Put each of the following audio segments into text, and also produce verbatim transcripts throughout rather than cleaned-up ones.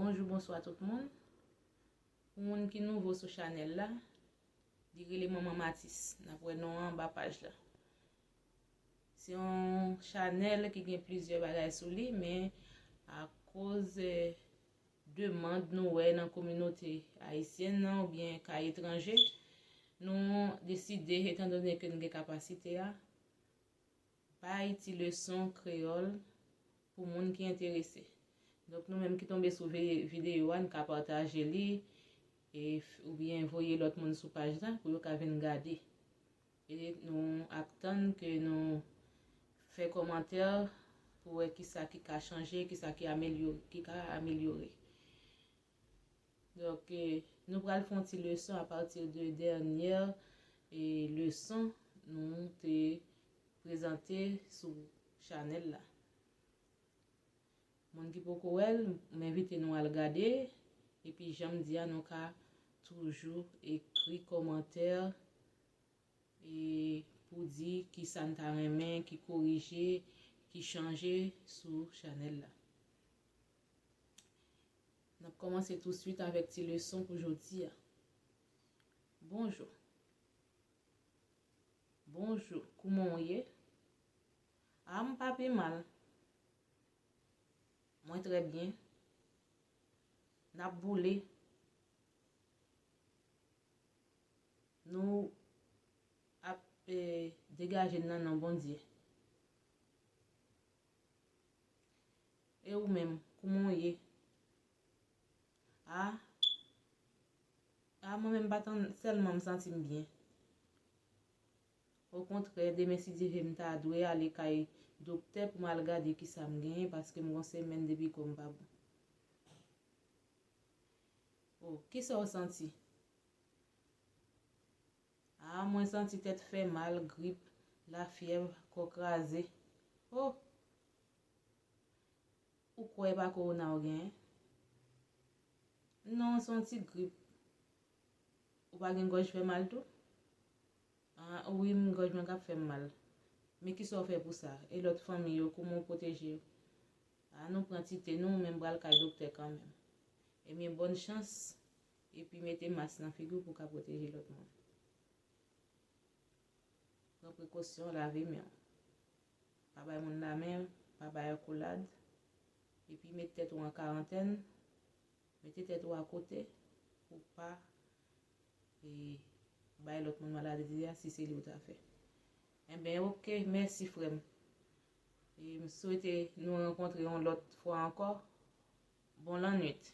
Bonjou, bonswa tout moun. Pou moun ki nouvo sou chanèl la, li rele Manman Matis. N ap wè non an anba paj la. Se yon chanèl ki gen plizyè bagay sou li, men akoz, eh, demann nou wè nan kominote ayisyèn nan oubyen kay etranje, nou deside, etandone ke n gen kapasite a, bay ti leson kreyòl pou moun ki enterese. Donk, nou menm ki tonbe sou ve-, videyo a, n ka pataje li, e f-, oubyen voye lòt moun sou paj la pou yo ka vin gade. E nou ap tann ke nou fè kòmantè pou wè kisa ki ka chanje, kisa ki amelyore, ki ka amelyore. Donk, eh, nou pral fè yon ti leson apati de dènyè, eh, leson nou te prezante sou chanèl la. Moun ki poko wè l, m envite nou al gade, epi jan m di a, nou ka toujou ekri kòmantè, e pou di kisa n ta renmen ki korije, ki chanje sou chanèl la. N ap kòmanse touswit avèk ti leson pou jodi a. Bonjou. Bonjou, kouman w ye? A, m pa pi mal. Mwen trè byen. N ap boule. Nou ap, eh, degaje n nan non Bondye. E ou menm, kouman w ye? A, a, mwen menm pa tann, sèlman m santi m byen. Okontrè, demen si Dye vle, m ta dwe ale kay doktè pou m al gade kisa m genyen, paske m gon semèn depi kò m pa bon. O, kisa w santi? A, mwen santi tèt fè mal, grip, lafyèv, kò kraze. O! Ou kwè e pa kowona w genyen? Non, se yon ti grip. Ou pa gen gòj fè mal tou? A, wi, m, gòj mwen k ap fè m mal. Men kisa w fè pou sa? E lòt fanmi yo, kouman w pwoteje yo? A, nou pran ti te nou, men m pral kay doktè kanmenm. Ebyen, bòn chans, epi mete mas nan figi w pou w ka pwoteje lòt moun. Pran prekosyon, lave men w. Pa bay moun lamen, pa bay akolad. Epi met tèt ou an karantèn, mete tèt ou akote pou w pa, e, bay lòt moun maladi a si se li w ta fè. Enben, oke, mèsi frè m. E m swete nou rankontre yon lòt fwa ankò. Bon lannwit.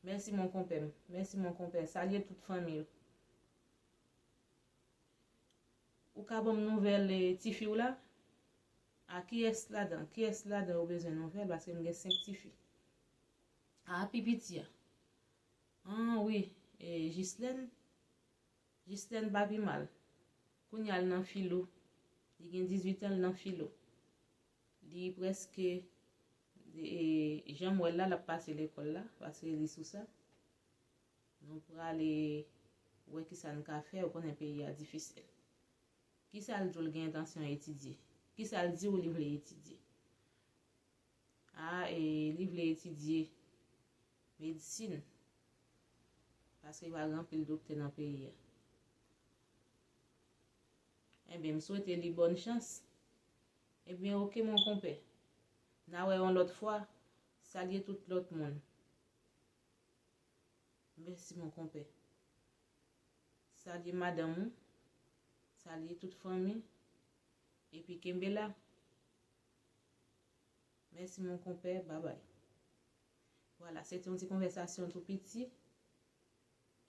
Mèsi mon konpè m. Mèsi mon konpè. Salye tout fanmi w. Ou ka ban m nouvèl, eh, tifi w la? A, kiyès ladan? Kiyès ladan ou bezwen nouvèl? Paske m gen senk tifi. A, pi piti a. An, wi, eh, Jislèn. Jislèn pa pi mal. Kounye a l nan filo. Li gen dizuit an, l nan filo. Li prèske, eh, jan m wè l la, l ap pase lekòl la, paske li sou sa. Nou prale wè kisa n ka fè, ou konnen peyi a difisil. Kisa l di w l gen entansyon etidye? Kisa l di w li vle etidye? A, e, li vle etidye medsin, paske pa gen anpil doktè nan peyi a. Enben, m swete li bòn chans. Ebyen, oke, mon konpè. N a wè yon lòt fwa. Salye tout lòt moun. Mèsi, mon konpè. Salye madanm ou. Salye tout fanmi. Epi kenbe la. Mèsi, mon konpè. Babay. Vwala, se te yon ti konvèsasyon tou piti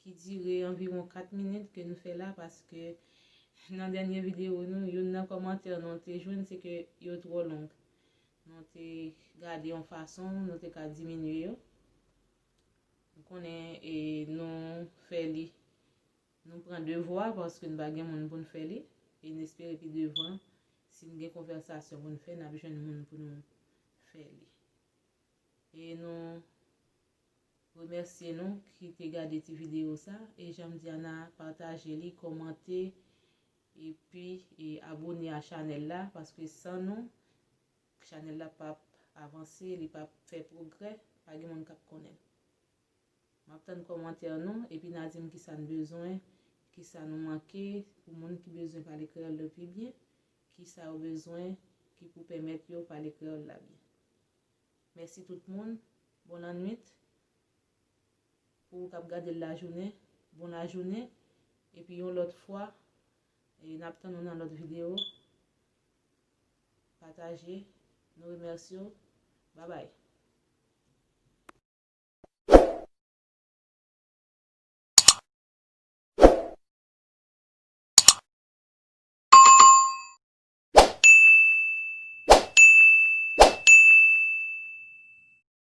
ki dire anviwon kat minit ke nou fè la, paske nan dènye videyo nou, youn nan kòmantè nou te jwenn, se ke yo twò long. Nou te gade yon fason nou te ka diminye yo. M konnen, e, nou fè li, nou pran de vwa paske n pa gen moun pou n fè li. E n espere pi devan, si n gen konvèsasyon pou n fè, n ap jwenn moun pou nou fè li. E nou remèsye nou ki te gade ti videyo sa. E jan m di a, n a pataje li, kòmante, epi, e, abone a chanèl la, paske san nou, chanèl la p ap avanse, li p ap fè pwogrè, p Pa gen moun k ap konnen. M ap tann kòmantè nou, epi n a di m kisa n bezwen, kisa nou manke, pou moun ki bezwen pale kreyòl yo pi byen, kisa yo bezwen ki pou pèmèt yo pale kreyòl la byen. Mèsi tout moun, bon lannwit. Pou ou k ap gade l lajounen, bon lajounen, epi yon lòt fwa, e n ap tann nou nan lòt videyo. Pataje, nou remèsye w. Babay.